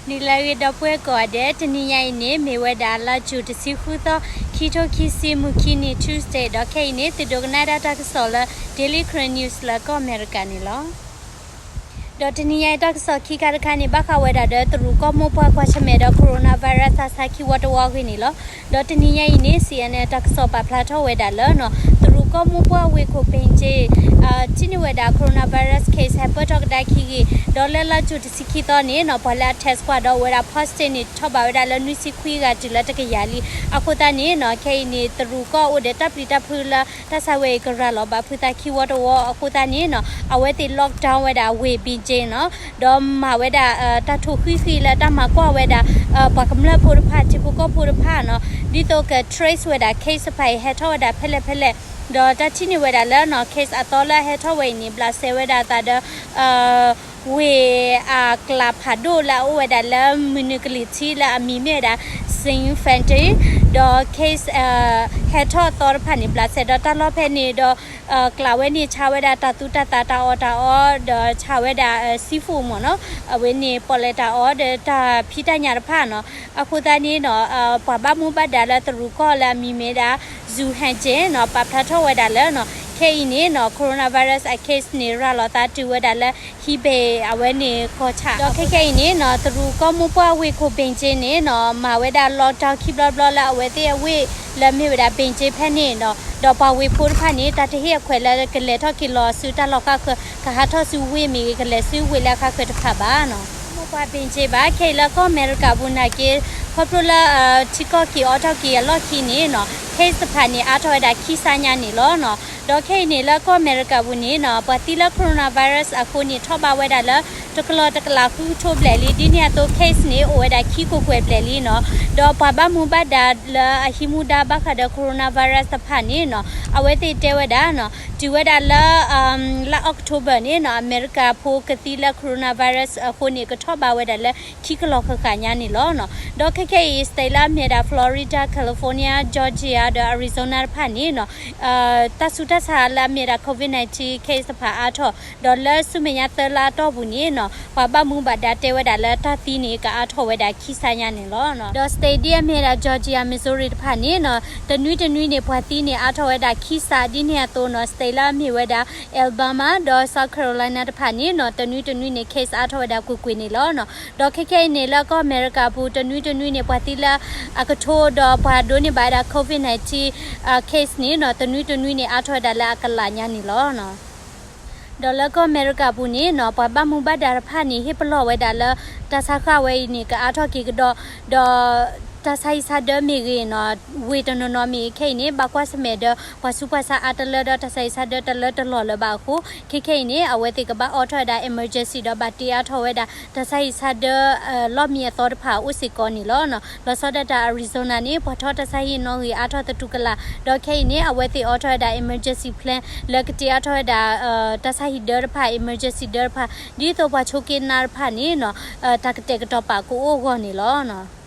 နံၤလၢအဂ့ၤ ဒီပုၢ်ဝဲၢ်ကိးဂၤဒဲး, တနံၤညါအံၤန့ၣ် မ့ၢ်ဝဲဒၣ်လါယူၤတဆံဃုသီ, ခံထိခံဆံ မုၢ်ခံနံၤ Tuesday ဒီးခဲအံၤန့ၣ် သုဒိကနၣ်ဒၣ်တၢ်ကစီၣ်လၢ Daily Karen News လၢကီၢ်အမဲရကၤန့ၣ်လီၤ. ဒီးတနံၤညါအံၤတၢ်ကစီၣ်ခံခါတခါန့ၣ် ဘၣ်ဃးဝဲဒၣ်ဒီးတရူးကီၢ်မိၢ်ပှၢ်ကွၢ်ဆၢၣ်မဲာ်ဒီး coronavirus တၢ်ဆါခံဝီတဝီအဂ့ၢ်န့ၣ်လီၤ. ဒီးတနံၤညါအံၤန့ၣ် CNN တၢ်ကစီၣ်ပာ်ဖျါထီၣ်ဝဲဒၣ်လၢနီၤ တရူးကီၢ်မိၢ်ပှၢ်ဝ့ၢ်ခိၣ် Beijing ထံၣ်န့ၢ်ဝဲဒၣ် coronavirus case ဟဲပၢၢ်ထီၣ်ကဒါခံဂ့ၤ, ဒီးလၢလါယူၤတဆံခံသီန့ၣ်နီၤ ပှၤလၢအ test ကွၢ်ဒီးအိၣ်ဝဲဒၣ် positive န့ၣ် ထီၣ်ဘးဝဲဒၣ်လၢနွံဆံခွံဂၤတုၤလၢတကယၤလံ. အဃိသတးန့ၣ်နီၤ ခဲအံၤန့ၣ် တရူးကီၢ်အိၣ်ဒီးတၢ်ပျံၤတၢ်ဖုးလၢ တၢ်ဆါဝဲအံၤကရၤလီၤဘၣ်ဖုးသးခံဝီတဝီအဃိသတးန့ၣ်နီၤ အဝဲသ့ၣ် lockdown ဝဲဒၣ်ဝ့ၢ် Beijing နီၤ ဒီးမၤဝဲဒၣ် တၢ်ထိၣ်ဃံဃံလၢတၢ်မၤကွၢ်ဝဲဒၣ် ပှၤကမျၢၢ်ဖိတဖၣ် ထံဖိကီၢ်ဖိတဖၣ်နီၤ ဒ်သိးက trace ဝဲဒၣ် case တဖၣ်အံၤဟဲထီၣ်ဝဲဒၣ်ဖဲလဲၣ်ဖဲလဲၣ်, ဒီးတၢ်ထံၣ်န့ၢ်ဝဲဒၣ်လၢနီၤ case အသီလၢအဟဲထီၣ်ဝဲအံၤန့ၣ် ဘျးစဲဝဲဒၣ်အသးဒီး ဝ့ၢ်အကျးဖးဒိၣ်လၢအအိၣ်ဝဲဒၣ်လၢမုၢ်နုာ်ကလံၤထံးလၢအမံၤမ့ၢ်ဝဲဒၣ် Xinjiang ဒီး case ဟဲထီၣ်အသီတဖၣ်န့ၣ် ဘျးစဲဒီးတၢ်လီၢ်ဖဲန့ၣ်ဒီး ကျးဝဲန့ၣ်ဆါဝဲဒၣ်တၢ်သူတၢ်သးတၢ်အီၣ်တၢ်အီ ဒီးဆါဝဲဒၣ် seafood မ့ၢ်နီၤ အဝဲန့ၣ်ပီၣ်လဲၣ်တၢ်အီဒီးတၢ်ဖံးတၢ်ညၣ်တဖၣ်နီၤ အဃိသတးန့ၣ်နီၤ ပှၤဘၣ်မူဘၣ်ဒါလၢတရူးကီၢ်လၢအမံၤမ့ၢ်ဒၣ် Zhu Hengjian နီၤ ပာ်ဖျါထီၣ်ဝဲဒၣ်လၢနီၤ ခဲအံၤန့ၣ်နီၤ coronavirus အ case န့ၣ် ရၤလီၤသးတုၤဝဲဒၣ်လၢ Hebei အဝဲန့ၣ်ကီၢ်ဆၣ် ဒီးခဲခဲအံၤန့ၣ်နီၤ တရူးကီၢ်မိၢ်ပှၢ်ဝ့ၢ်ခိၣ် Beijing န့ၣ်နီၤ မၤဝဲဒၣ် lockdown ခံဘျီဘျီလၢအဝဲသ့ၣ်အဝ့ၢ်လၢမ့ၢ်ဝဲဒၣ် Beijing ဖဲန့ၣ်နီၤ ဒီးပှၤဝ့ၢ်ဖိတဖၣ်န့ၣ် တၢ်တဟ့ၣ်အခွဲးလၢကလဲၤထီၣ်က့ၤလီၤဆူတၢ်လီၢ်ဃၣ်ဃၢၤ ကဟးထီၣ်ဆူဝ့ၢ်မ့ၢ်ဂ့ၤ ကလဲၤဆူဝ့ၢ်လၢအဃၣ်ဃၢၤတဖၣ်ဘၣ်နီၤ မိၢ်ပှၢ် Beijing ဘၣ် ခဲအံၤလၢကီၢ်အမဲရကၤပူၤနာ်က့ ခီဖျိလၢ ထံကီၢ်က့ၤအီထီၣ်က့ၤအလီၢ်ခံန့ၣ်နီၤ case တဖၣ်န့ၣ် အါထီၣ်ဝဲဒၣ်ခံစါညါန့ၣ်လီၤနီၤ ဒီးခဲအံၤန့ၣ်လၢကီၢ်အမဲရကၤပူၤန့ၣ်နီၤ ပှၤသံလၢ coronavirus အဃိန့ၣ် ထီၣ်ဘးဝဲဒၣ်လၢ တကလီၢ်တကလးဃုကထိဘျဲၣ်လံ ဒ်န့ၣ်အသိး case န့ၣ် အိၣ်ဝဲဒၣ်ခံကကွဲၢ်ဘျဲၣ်လံနီၤ ဒီးပှၤဘၣ်မူဘၣ်ဒါလၢအဟံးမူဒါဘၣ်ဃးဒီး coronavirus တဖၣ်န့ၣ်နီၤ အဝဲသ့ၣ်တဲဝဲဒၣ်နီၤ တုၤဝဲဒၣ်လၢ လါ October န့ၣ်နီၤ အမဲရကၤဖိကသံလၢ coronavirus အဃိန့ၣ် ကထီၣ်ဘးဝဲဒၣ်လၢခံကလီၢ်ဃၣ်ဃၣ်ညါန့ၣ်လီၤနီၤ ဒီးခဲခဲအံၤ state လၢအမ့ၢ်ဒၣ် Florida, California, Georgia ဒီး Arizona တဖၣ်န့ၣ်နီၤ တၢ်ဆူးတၢ်ဆါလၢအမ့ၢ်ဒၣ် COVID nineteen case တဖၣ်အါထီၣ် ဒီးလၢဆူမဲာ်ညါသၢလါအတီၢ်ပူၤန့ၣ်နီၤ ပှၤဘၣ်မူဘၣ်ဒါတဲဝဲဒၣ်လၢတၢ်သံန့ၣ် ကအါထီၣ်ဝဲဒၣ်ခံစါညါန့ၣ်လီၤ. ဒီး state ဒ်အမ့ၢ်ဝဲဒၣ် Georgia, Missouri တဖၣ်န့ၣ်နီၤ တနွံတနွံန့ၣ် ပှၤသံန့ၣ်အါထီၣ်ဝဲဒၣ်ခံစါ ဒ်န့ၣ်အသိးနီၤ state လၢအမ့ၢ်ဝဲဒၣ် Alabama ဒီး South Carolina တဖၣ်န့ၣ်နီၤ တနွံတနွံန့ၣ် case အါထီၣ်ဝဲဒၣ်ကွ့ၢ်ကွ့ၢ်န့ၣ်လီၤ. ဒီးခဲခဲအံၤန့ၣ် လၢကီၢ်အမဲရကၤပူၤ တနွံတနွံန့ၣ် ပှၤသံလၢအကထိ ဒီးပှၤဒိးန့ၢ်ဘၣ်ဝဲဒၣ် COVID nineteen case န့ၣ်နီၤ တနွံတနွံန့ၣ် အါထီၣ်ဝဲဒၣ်လၢအကလးညါန့ၣ်လီၤ. ဒီးလၢကီၢ်အမဲရကၤပူၤန့ၣ်နီၤ ပှၤဘၣ်မူဘၣ်ဒါတဖၣ်န့ၣ် ဟ့ၣ်ပလီၢ်ဝဲဒၣ်လၢ တၢ်ဆါဃၣ်ဝဲအံၤန့ၣ် ကအါထီၣ်က့ၤကဒီး ဒီးတၢ်ဆါဟံၣ်ဆါဒၢမ့ၢ်ဂ့ၤနီၤ ဝ့ၢ်တနီၤနီၤမ့ၢ်ဂ့ၤ ခဲအံၤန့ၣ် ဘၣ်ကွၢ်ဆၢၣ်မဲာ်ဒီး ပှၤဆူးပှၤဆါအါတလၢဒီး တၢ်ဆါဟံၣ်ဆါဒၢတလၢတလီၢ်လၢၤဘၣ်အဃိ ခဲခဲအံၤန့ၣ် အဝဲသ့ၣ်ကဘၣ်အိးထီၣ်ဝဲဒၣ် emergency ဒီးဘၣ်တ့အါထီၣ်ဝဲဒၣ် တၢ်ဆါဟံၣ်ဆါဒၢ လီၢ်မံအသီတဖၣ်အိၣ်စ့ၢ်ကီးန့ၣ်လီၤ. လီၤဆီဒၣ်တၢ် Arizona န့ၣ် ပှၤထီၣ်တၢ်ဆါဟံၣ်နီၣ်ဂံၢ်အါထီၣ်သတူၢ်ကလာ် ဒီးခဲအံၤန့ၣ် အဝဲသ့ၣ်အိးထီၣ်ဝဲဒၣ် emergency plan လၢကတ့အါထီၣ်ဝဲဒၣ် တၢ်ဆါဟံၣ်ဒၢတဖၣ် emergency ဒၢတဖၣ် ဒ်သိးပှၤဆိးက့နါတဖၣ်န့ၣ်နီၤ တၢ်ကတဲာ်ကတီၤပာ်ကအိၣ်အဂီၢ်န့ၣ်လီၤ.